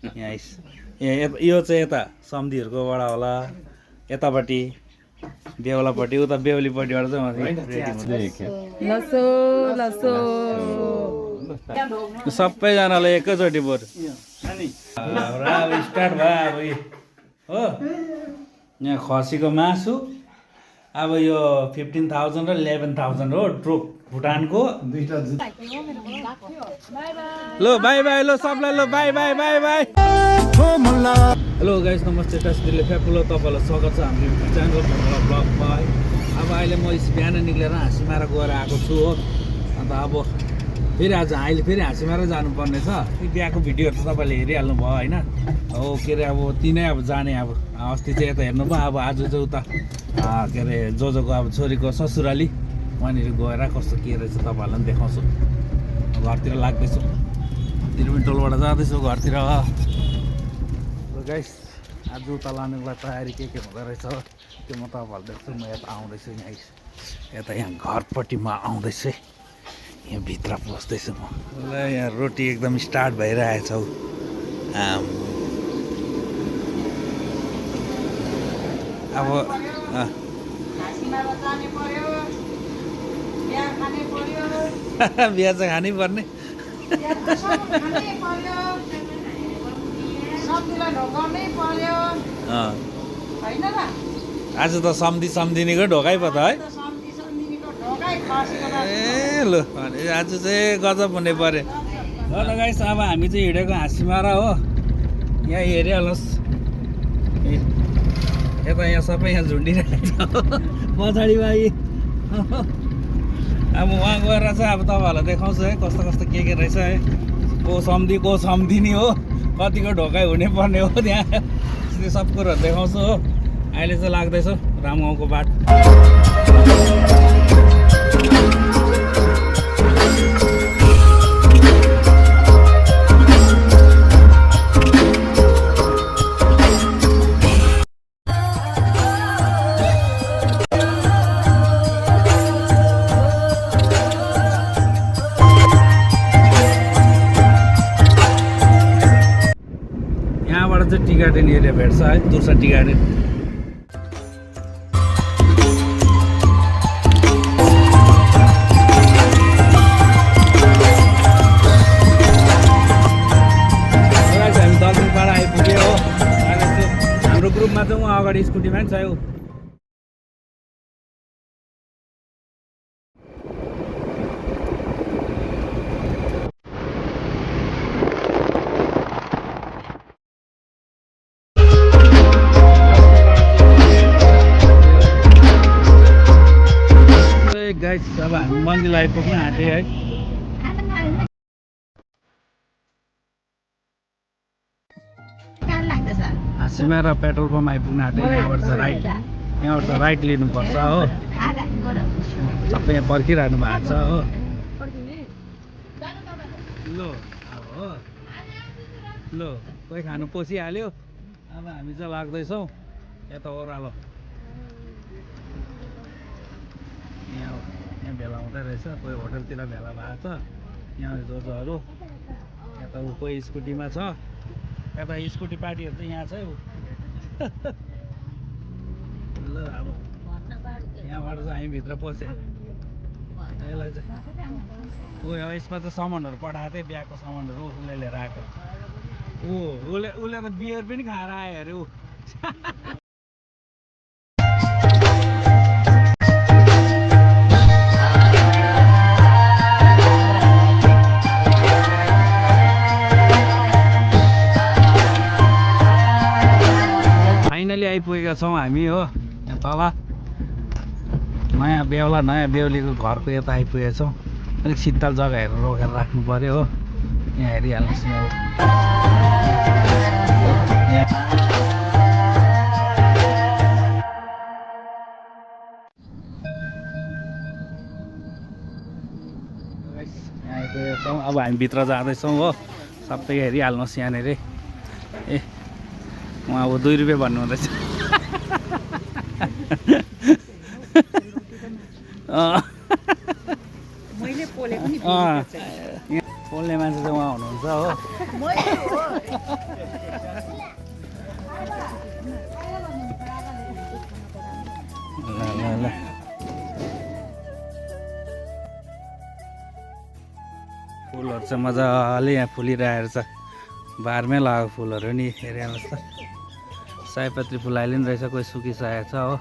यहाँ यो चाहिँ यता सम्धीहरूकोबाट होला यतापट्टि बेहुलापट्टि उता बेहुलीपट्टिबाट चाहिँ सबैजनाले एकैचोटि बरु स्टार्ट भयो अब हो यहाँ खसीको मासु अब यो 15,000 र 11,000 हो ट्रोक भुटानको लो बाई बाई लो सबलाई लो bye bye bye bye hello guys नमस्ते टास्टीले फ्याकुलो तपाईँलाई स्वागत छ हाम्रो युट्युब च्यानल ब्लगमा है अब अहिले म बिहान निक्लेर हाँसीमारा गएर आएको छु हो अन्त अब फेरि आज अहिले फेरि हाँसीमारा जानुपर्ने छ बिहाको भिडियोहरू त तपाईँले हेरिहाल्नु भयो होइन हो के अरे अब तिनै अब जाने अब अस्ति चाहिँ यता हेर्नु भयो अब आज चाहिँ उता के अरे जोजोको अब छोरीको ससुराली वहाँनिर गएर कस्तो के रहेछ तपाईँहरूलाई पनि देखाउँछु घरतिर लाग्दैछु तिरुमिटोलबाट जाँदैछु घरतिर गाइस आज उता लानुको लागि तयारी के हुँदो रहेछ त्यो म तपाईँहरूलाई देख्छु म यता आउँदैछु यहाँ यता यहाँ घरपट्टि म आउँदैछु यहाँ भित्र पस्दैछु म ल यहाँ रोटी एकदम स्टार्ट भइरहेछ हौ अब बिहा चाहिँ खानै पर्ने आज त सम्धिनीको ढोकाइ पो त है ए ल आज चाहिँ गजब हुने पऱ्यो ल गाइस अब हामी चाहिँ हिँडेको हाँसीमारा हो यहाँ हेरिहाल्नुहोस् यता यहाँ सबै यहाँ झुन्डिरहेको छ पछाडि भाइ अब उहाँ गएर चाहिँ अब तपाईँहरूलाई देखाउँछु है कस्तो कस्तो के रहेछ है को सम्धिनी हो कतिको ढोकाइ हुने पर्ने हो त्यहाँ त्यो सब कुरोहरू देखाउँछु हो अहिले चाहिँ लाग्दैछ रामगाउँको बाटो टी गार्डन एरिया भेट्छ है तुर्सा टी गार्डन हामी दलपाडा आइपुग्यो हो हाम्रो ग्रुपमा चाहिँ उहाँ अगाडि स्कुटीमा पनि छ यो गाइस अब हामी मन्दिर आइपुग्न आँटे है हाँसीमारा पेट्रोल पम्प आइपुग्न आँटे यहाँबाट चाहिँ राइट लिनुपर्छ हो सबै यहाँ पर्खिरहनु भएको छ हो लो कोही खानु पसिहाल्यो अब हामी चाहिँ लाग्दैछौँ यता ओह्रालो यहाँ भेला हुँदै रहेछ कोही होटलतिर भेला भएको छ यहाँ जोजोहरू यता कोही स्कुटीमा छ यता स्कुटी पार्टीहरू चाहिँ यहाँ छ ल अब यहाँबाट चाहिँ हामी भित्र पस्यो यसलाई चाहिँ यसमा चाहिँ सामानहरू पठाएको थिएँ बिहाको सामानहरू उसले लिएर आएको उसले त बियर पनि खाएर आयो अरे ऊ आइपुगेका छौँ हामी हो यहाँ तल नयाँ बेहुलीको घरको यता आइपुगेका छौँ अलिक शीतल जग्गाहरू रोकेर राख्नु पर्यो हो यहाँ हेरिहाल्नुहोस् यहाँ आइपुगेका छौँ अब हामी भित्र जाँदैछौँ हो सबै हेरिहाल्नुहोस् यहाँनिर ए उहाँ अब 2 रुपियाँ भन्नु हुँदैछ पोल्ने मान्छे चाहिँ उहाँ हुनुहुन्छ हो चाहिँ मजाले यहाँ फुलिरहेको छ बारमै लगाएको फुलहरू नि हेरिहाल्नुहोस् त सयपत्री फुल अहिले नि रहेछ कोही सुकिसकेको छ हो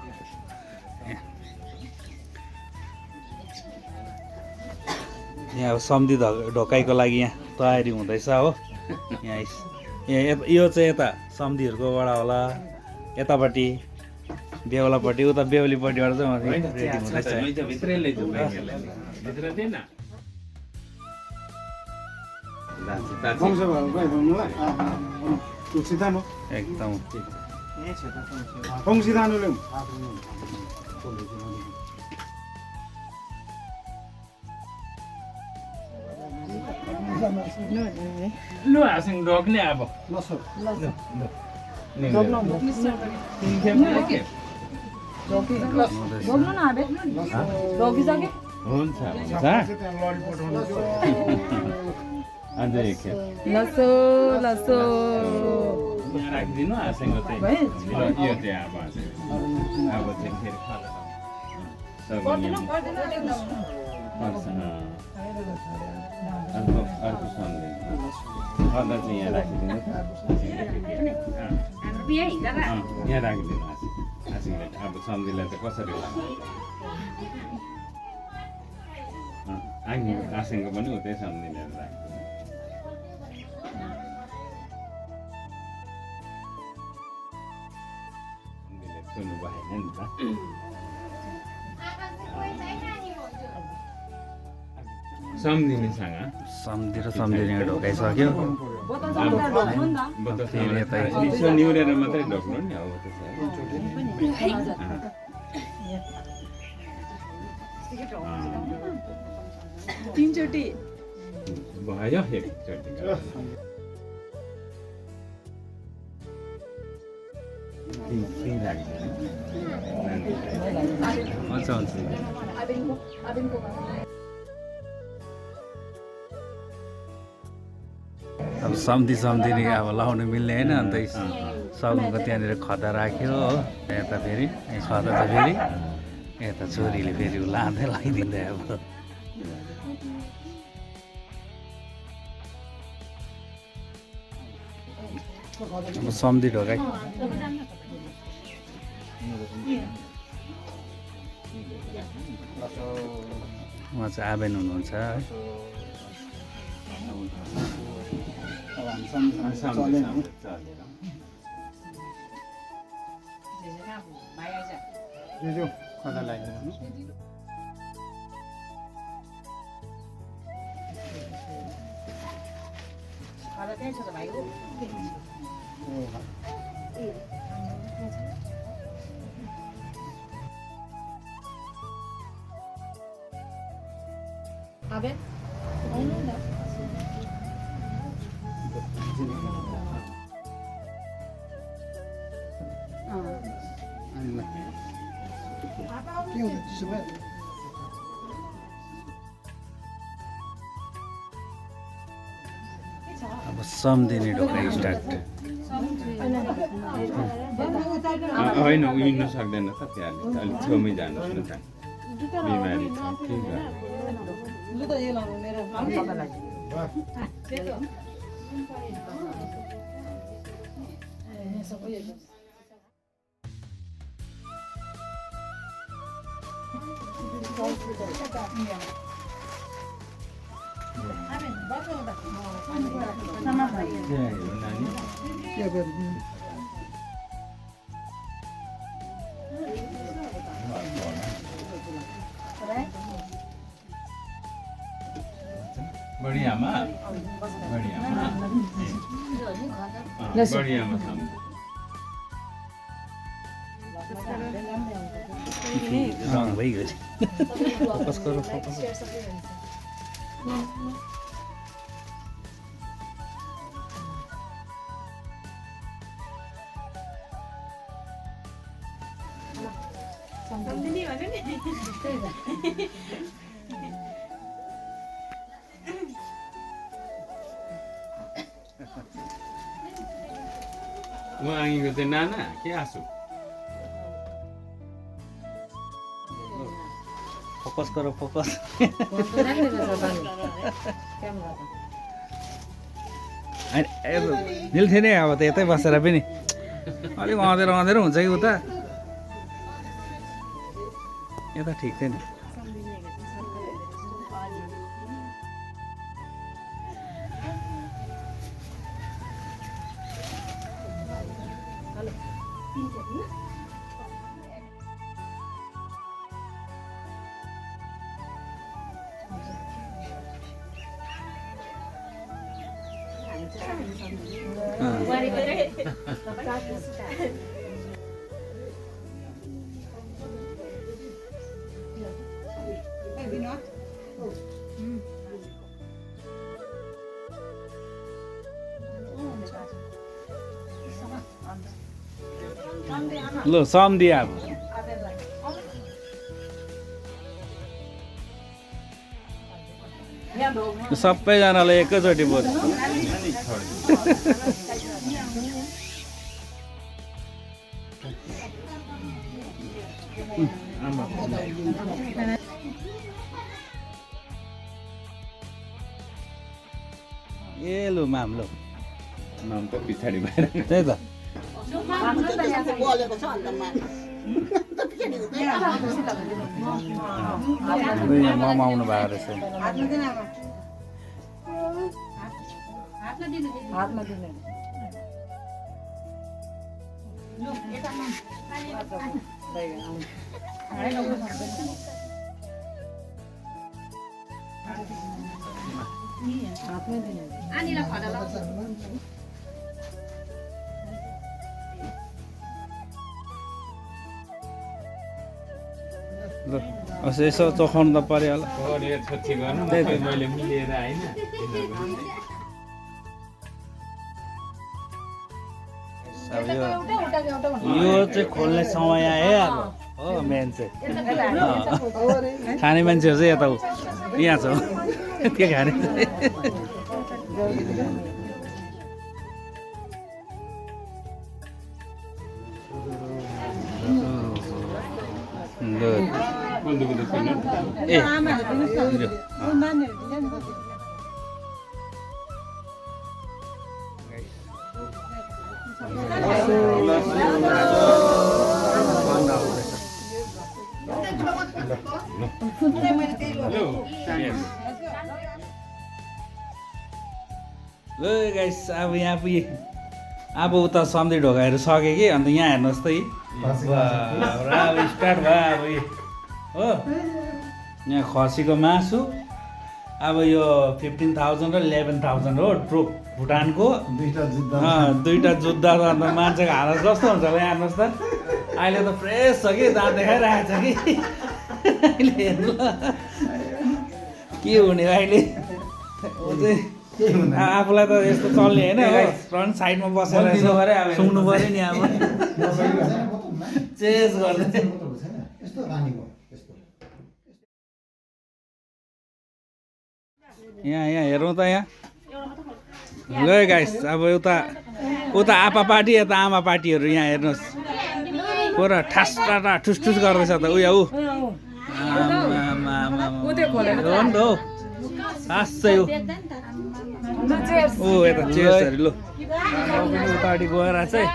यहाँ अब सम्धी ढोकाइको लागि यहाँ तयारी हुँदैछ हो यहाँ यो चाहिँ यता सम्धीहरूकोबाट होला यतापट्टि बेहुलापट्टि उता बेहुलीपट्टिबाट चाहिँ रेडी हुँदैछ एकदम lu asing dog ni apa? Masuk. Dog no. Dog no na abe? Dog is age? हुन्छ अझै एक लसो लसो राखिदिनु आसँगो चाहिँ यो चाहिँ अब चाहिँ फेरि खाला अर्को सम्झिनु अझ चाहिँ यहाँ राखिदिनु यहाँ राखिदिनु आसिङले अब सम्झिलाई चाहिँ कसरी आसिङको पनि उतै सम्झिने राखिदिनु सुन्नु भएन नि त सम्झी र सम्झिने ढोकाइसक्यो निहुरेर मात्रै ढोक्नु नि अब तीनचोटि भयो एकचोटि हुन्छ हुन्छ अब सम्झिने अब लाउनु मिल्ने होइन अन्त सगुनको त्यहाँनिर खदा राख्यो हो यता फेरि खदा त फेरि यता छोरीले फेरि लाँदै लगाइदिँदै अब सम्झी ढोकाइ उहाँ चाहिँ आबेन हुनुहुन्छ है Abe? अब सम्झिने ढोकाइ स्टार्ट होइन उहिँड्न सक्दैन त त्यहाँले अलिक छेउमै जानुहोस् न त बिमारी छ के बढियामा रङ भइगयो फोकस गरौँ फोकस उहाँको चाहिँ नाना के आँसु फोकस गरौँ फोकस मिल्थ्यो नि अब त यतै बसेर पनि अलिक अँधेरो अँधेरो हुन्छ कि उता यता ठिक थियो नि ल सम्धी अब सबैजनालाई एकैचोटि बोल ए लु माम ल माम त पछाडि भएर त्यही त मम आउनु भएको रहेछ ल यसो चखाउनु त पर्यो होला मैले मिलेर होइन यो चाहिँ खोल्ने समय आयो अब हो मेन चाहिँ खाने मान्छेहरू चाहिँ यता यहाँ छ के खाने ए ल गाइस अब यहाँ पुगे अब उता सन्धि ढोकाहरू सक्यो कि अन्त यहाँ हेर्नुहोस् त अब स्टार्ट भयो अब यो हो यहाँ खसीको मासु अब यो 15,000 र 11,000 हो ट्रुप भुटानको दुईटा जुत्ता त अन्त मान्छेको हालत कस्तो हुन्छ होला यहाँ हेर्नुहोस् त अहिले त फ्रेस छ कि दाँत देखाइरहेको छ कि अहिले हेर्नु के हुने अहिले आफूलाई त यस्तो चल्ने होइन फ्रन्ट साइडमा बसेर सुन्नु पऱ्यो नि अब चेन्ज गर्दै यहाँ हेरौँ त यहाँ ल गाइस अब उता आपा पार्टी यता आमा पार्टीहरू यहाँ हेर्नुहोस् पुरा ठास्टा ठुसठुस गर्दैछ त उयो ऊ हो नि त हौ साँच्चै हो ओ यता चेयर्सहरू लु उतापट्टि गएर चाहिँ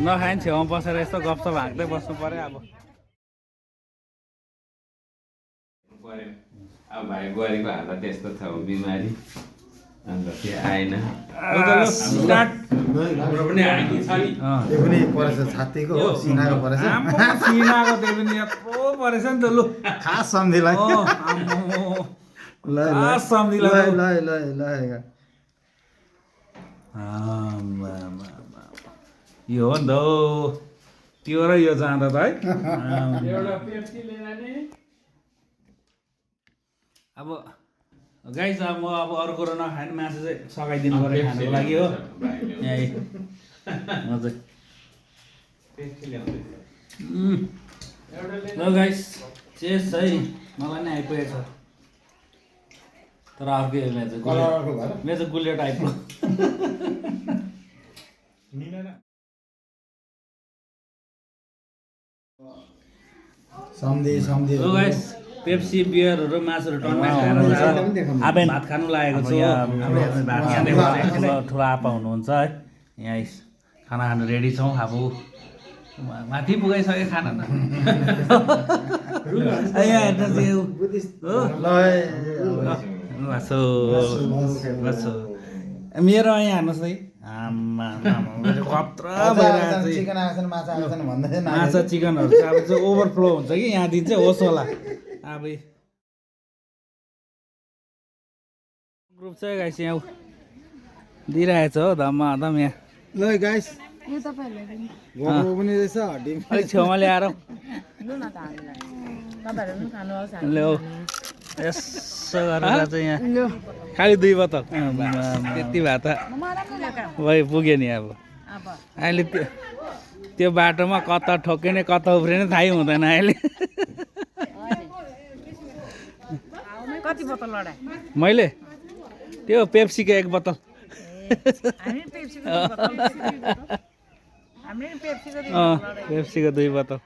नखाए नि छेउमा बसेर यस्तो गफसफ हाँक्दै बस्नु पऱ्यो अब भाइ बुहारीको हालत त्यस्तो छ बिमारी अन्त त्यो आएन सिनाको त्यो पनि यत्रो परेछ नि त लु खास सम्झिलाई यो हो नि त त्यो र यो जाँदा त है अब गाइस अब म अब अरू कुरो नखाने मासु चाहिँ सघाइदिनु पऱ्यो खानुको लागि हो यहीँ हजुर ल गाइस चेस है मलाई नै आइपुगेको छ तर अर्कै मेरो चाहिँ गुलियो टाइपको सम्झे ल गाइस पेप्सी बियरहरू मासुहरू टन्नै खाएर आबेन भात खानु लागेको छु ठुलो आपा हुनुहुन्छ है यहाँ खाना खानु रेडी छौँ अब माथि पुगाइसक्यो खाना त यहाँ हेर्नुहोस् यो हो मेरो यहाँ हेर्नुहोस् है माछा चिकनहरू चाहिँ अब चाहिँ ओभरफ्लो हुन्छ कि यहाँदेखि चाहिँ होस् होला अब ग्रुप चाहिँ गाइस यहाँ दिइरहेको छ हो धम यहाँ ल गाइस यो तपाईँहरूले घरको पनि रहेछ हड्डी अलिक छेउमा ल्याएर लु न त हामीलाई तपाईँहरू पनि खानुहोस् ल्याऊ यसो गरेर चाहिँ यहाँ खालि 2 बोतल त्यति भए त भयो पुग्यो नि अब अहिले त्यो बाटोमा कता ठोक्किने कता उफ्रिने थाहै हुँदैन अहिले कति बोतल लडाए मैले त्यो पेप्सीको 1 बोतल पेप्सीको 2 बोतल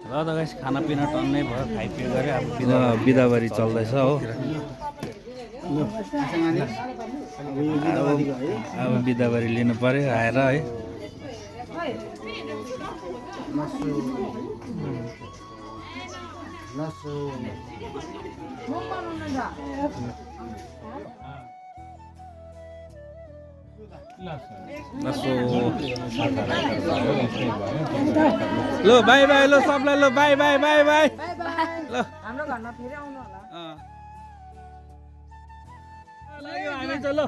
ल त गाइस खानापिना टन्नै भयो खाइपियो गऱ्यो अब बिदाबारी चल्दैछ हो अब बिदाबारी लिनु पर्यो आएर है ल बाई बाई ल सबलाई ल बाई बाई बाई बाई ल हाम्रो घरमा फेरि आउनु होला लाग्यो हामी चाहिँ ल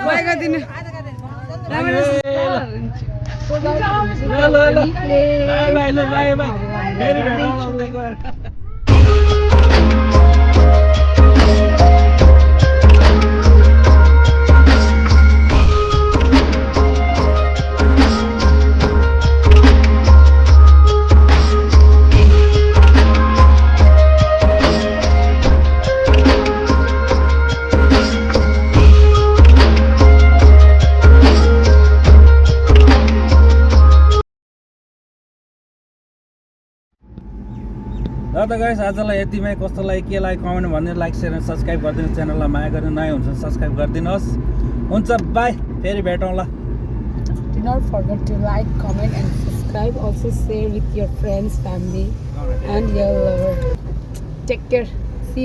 बाई गरिदिनु बाई बाई ल बाई बाई फेरि भेटौँ ल त गाइस आजलाई यतिमै कस्तो लाग्यो के लाग्यो कमेन्ट भन्नु लाइक सेयर एन्ड सब्सक्राइब गरिदिनु च्यानललाई माया गर्नु नयाँ हुन्छ सब्सक्राइब गरिदिनुहोस् हुन्छ बाई फेरि भेटौँला Do not forget to like, comment and subscribe. Also share with your friends, family and your lover. Take care.